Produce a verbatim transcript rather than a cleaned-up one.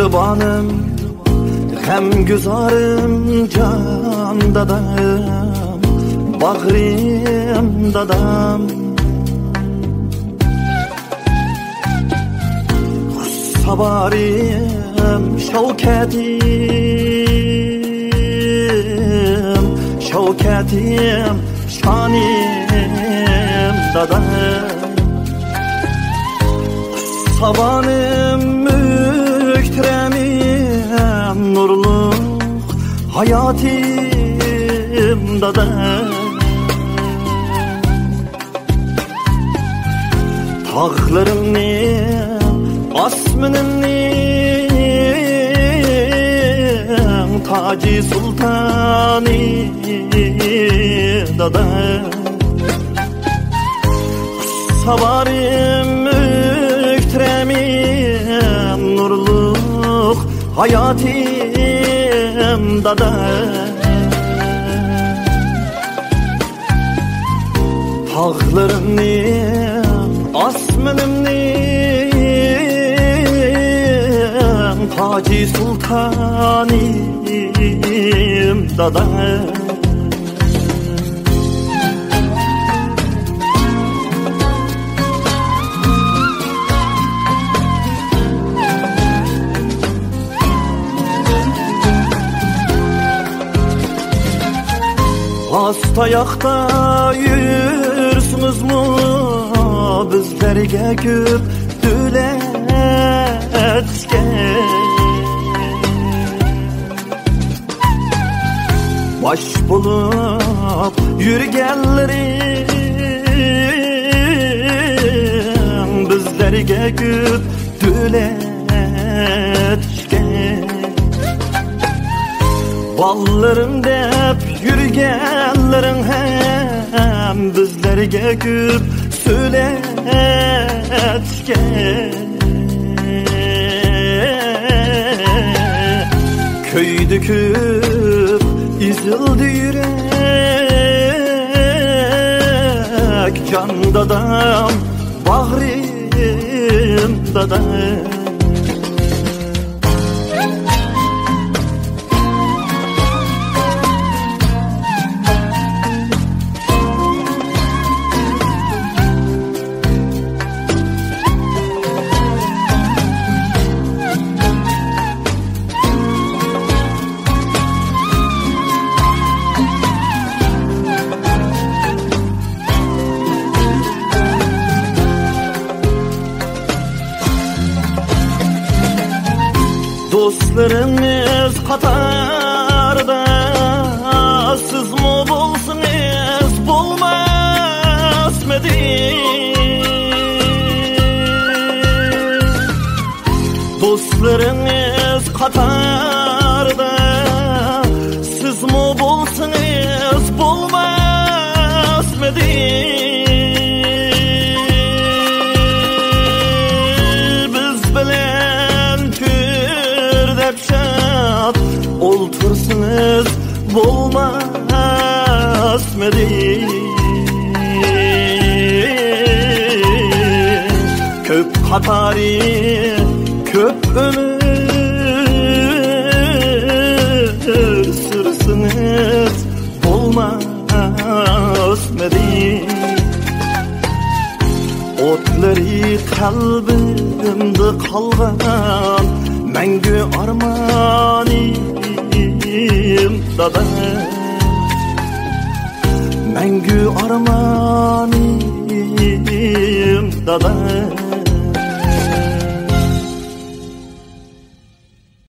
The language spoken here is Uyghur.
مېھرىبانىم، غەمگۈزارىم، جان دادام، باغرىم دادام. خۇشساۋارىم، شەۋكەتىم، شەۋكەتىم، شانىم دادام. ساۋانىم، مۆھتەرەمىم، نۇرلۇق ھاياتىم دادام. تاغلىرىمنىڭ، ئاسمىنىمنىڭ تاجى سۇلتانى دادا. ساۋارىم، مۆھتەرەمىم، نۇرلۇق ھاياتىم دادا. تاغلىرىمنى، ئاسمىنىمنى، تاجى سۇلتانىم دادا. ئاستاياقتا يۈرسىڭىزمۇ، بىزلەرگە كۆپ دۆلەت ئىكەن. باش بولۇپ يۈرگەنلىرىڭ بىزلەرگە كۆپ دۆلەت ئىكەن. بالىلىرىم دەپ يۈرگەنلىرىڭ ھەم بىزلەرگە كۆپ سۆلەت ئىكەن. كۆيدى كۆپ، ئېزىلدى يۈرەك، جان دادام، باغرىم دادام. دوستلىرىڭىز قاتارىدا سىزمۇ بولسىڭىز بولماسمىدى؟ دوستلىرىڭىز قاتارىدا سىزمۇ بولسىڭىز بولماسمىدى؟ بىز بىلەن تۈردەپ شاد ئولتۇرسىڭىز بولماسمىدى؟ كۆپ قاتارى، كۆپ ئۆمۈر سۈرسىڭىز بولماسمىدى؟ ئوتلىرى قەلبىمدە قالغان مەڭگۈ ئارمانىم دادا. مەڭگۈ ئارمانىم دادا.